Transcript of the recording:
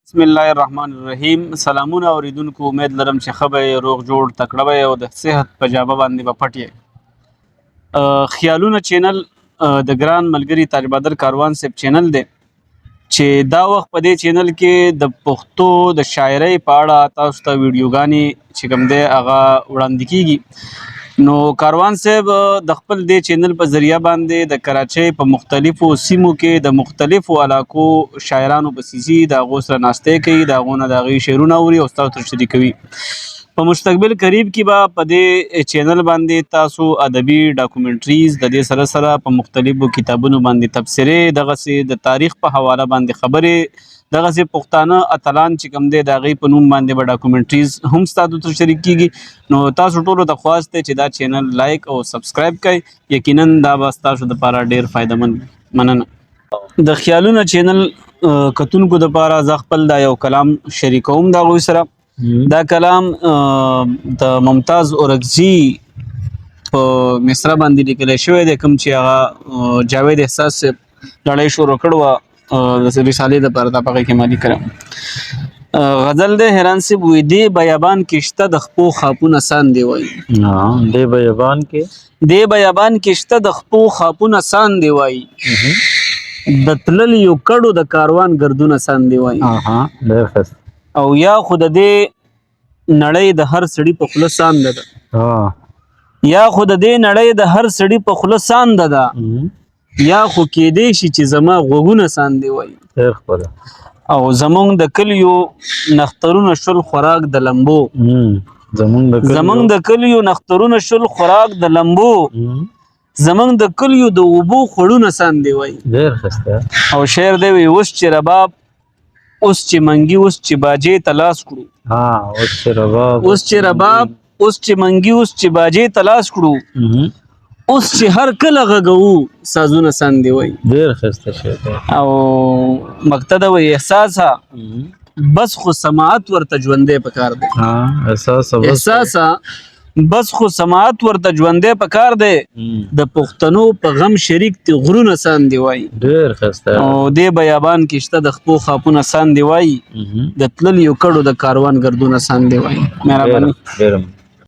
بسم الله الرحمن الرحیم. سلامونه اوریدونکو، امید لرم چې ښه به یې، روغ جوړ تکړه به یې او د صحت په جابه باندې به پټ یې. خیالونه چینل د ګران ملګري تاج بدر کاروان صاحب چینل دی چې دا وخت په دې چینل کې د پښتو د شاعرۍ په اړه تاسو ته ویډیوګانې چې کوم دی هغه وړاندې کیږي. نو کاروان صاحب د خپل دې چینل په ذریعہ باندې د کراچۍ په مختلفو سیمو کې د مختلفو علاقو شاعرانو پسې ځي، د هغو سره ناستی کوي، د هغو نه د هغوی شعرونه اوري او ستاسو سره شریکوي. په مستقبل قریب کې به په دې چینل باندې تاسو ادبي ډاکومنټریز، د دې سره سره په مختلفو کتابونو باندې تبصرې، دغسې د تاریخ په حواله باندې خبرې، دغسې پښتانه اتلان چې کوم دی د هغې په نوم باندې به ډاکومنټریز هم ستاسو سره شریک کیږي. نو تاسو ټولو ته خواست دی چې دا چینل لایک او سبسکرایب کړئ، یقینا دا به ستاسو دپاره ډیر فایده مند وي. مننه. د خیالونه چینل کتونکو دپاره زه خپل دا یو کلام شریکوم د هغوی سره. دا کلام د ممتاز اورکزي په مصرع باندې لیکل شوی دی، کوم چې هغه جاوید احساس صاحب لړۍ شروع کړو د رسالې دپاره، دا په هغې کې ما لیکلی. غزل دی. حیران صاحب وی دی بیابان کې شته د خپو خاپونه سان دی وای. دی بیابان کې دی بیابان کې شته د خپو خاپونه سان دی وای، د تللیو کډو د کاروان ګردونه سان دی وای. ډېر ښه. او یا خو د دې نړۍ د هر سړي په خوله سانده ده، یا خو د دې نړۍ د هر سړي په خوله سانده ده، یا خو کېدای شي چې زما غوږونه ساندې وای. ډېر ښکلی. او زمونږ د کلیو نخترونه شول خوراک د لمبو، زمونږ د زمونږ د کلیو نخترونه شول خوراک د لمبو، زمونږ د کلیو د اوبو خوړونه ساندې وای. ډېر ښایسته. او شعر دی وی اوس چې رباب، اوس چې منګي، اوس چې باجې ته لاس کړو، اوس چې رباب، اوس چې رباب، اوس چې منګي، اوس چې باجې ته لاس کړو، اوس چې هر کله غږوو سازونه ساندې وای. ډېر ښایسته شعر دی. او مقتدا وی احساسه بس خو سماعت ورته ژوندی پکار دی. احساس بس. احساسه بس خو سماعت ورته ژوندی پکار دی، د پښتنو په غم شریک دي غرونه ساندې وای. ډېر ښایسته. او دې بیابان کې شته د خپو خاپونه ساندې وای، د تللیو کډو د کاروان ګردونه ساندې وای. مهرباني. ډېر.